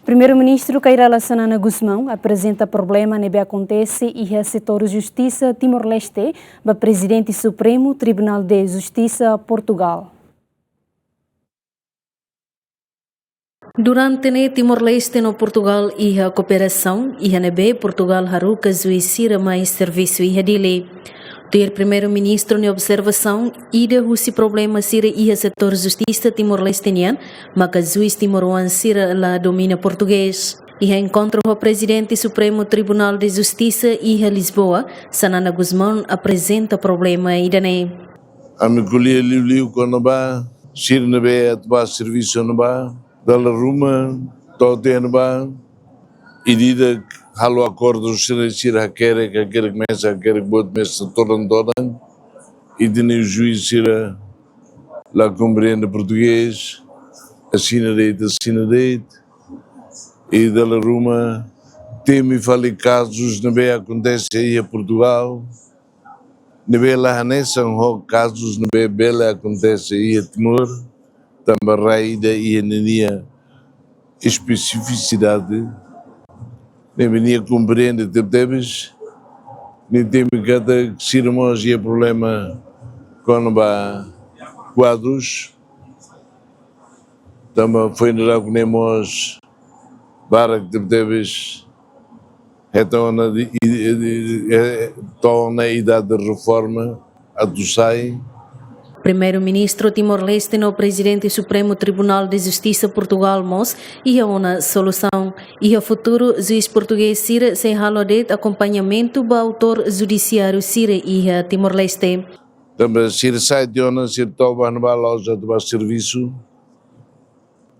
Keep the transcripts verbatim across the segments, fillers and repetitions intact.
Primeiru-Ministru Kay Rala Xanana Gusmão aprezenta problema ne'ebé akontese iha setór justisa Timor-Leste ba Prezidente Supremu Tribunál de Justisa Portugál. Durante ne'e Timor-Leste no Portugál iha kooperasaun, iha ne'ebé Portugál haruka juís sira mai servisu iha Dili. Tuir Primeiru-Ministru nia observasaun, ida husi problema sira iha setór justisa Timor-Leste nian, maka juís timoroan sira la domina portugés. Iha enkontru ho Prezidente Supremu Tribunál de Justisa iha Lisboa, Xanana Gusmão aprezenta problema ida-ne'e. Ami ko'alia liuliu kona-ba sira ne'ebé atu bá servisu ne'ebá, dala ruma to'o tiha ne'ebá, ida-idak halo akordu sira, sira hakerek, hakerek mesak, hakerek boot mesak, todan-todan. Ita-nia juís sira la komprende portugés, asina de'it, asina de'it. I dala ruma temi fali kazus ne'ebé akontese iha Portugál, ne'ebé la hanesan ho kazus ne'ebé bele akontese iha Timor, tanba rai ida iha ninia espesifisidade, ne'ebé nia komprende tebetebes. Nia temi katak sira mós iha problema kona-ba kuadrus, tanba foin daudauk ne'e mós barak tebetebes hetan ona di, i, i, i, eh, to'o ona idade reforma atu sai. Primeiru-Ministru Timor-Leste no Prezidente Supremu Tribunál de Justisa Portugál mós iha ona solusaun. Iha futuru, juís portugés sira sei halo de'it akompañamentu ba autór judisiáriu sira iha Timor-Leste. Tanba sira sai tiha ona, sira to'o ba ne'ebá la'ós atu bá servisu.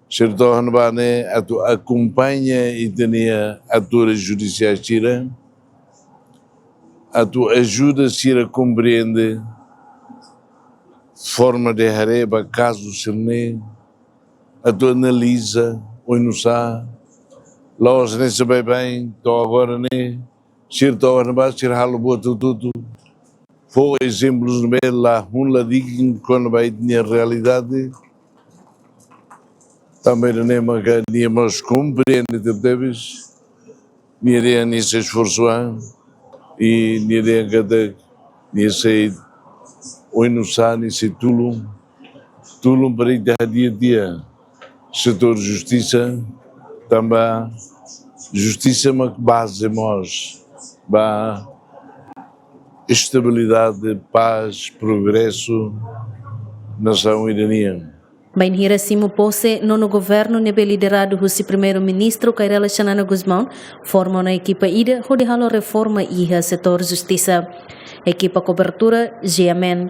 Sira to'o ba ne'e atu akompaña ita-nia atores judisiais sira, atu ajuda sira komprende forma de haree ba kazu sira-ne'e, atu analiza oinsá, la'ós hanesan baibain, to'o agora ne'e, sira to'o ba ne'ebá, sira halo buat hotu-hotu. Fó ezemplus ne'ebé la hun, la dignu kona-ba ita-nia realidade. Tanba ida-ne'e maka nia mós komprende tebetebes. Nia dehan nia sei esforsu an, i nia dehan katak nia sei oinsá nia sei tulun, tulun para ita hadi'a tiha setór justisa, tanba justisa mak baze mós ba estabilidade, pás, progresu nasaun ida nian. Bainhira simu pose, nonu governu ne'ebé lideradu husi Primeiru-Ministru Kay Rala Xanana Gusmão forma ona ekipa ida hodi halo reforma iha setór justisa. Ekipa kobertura, G M N.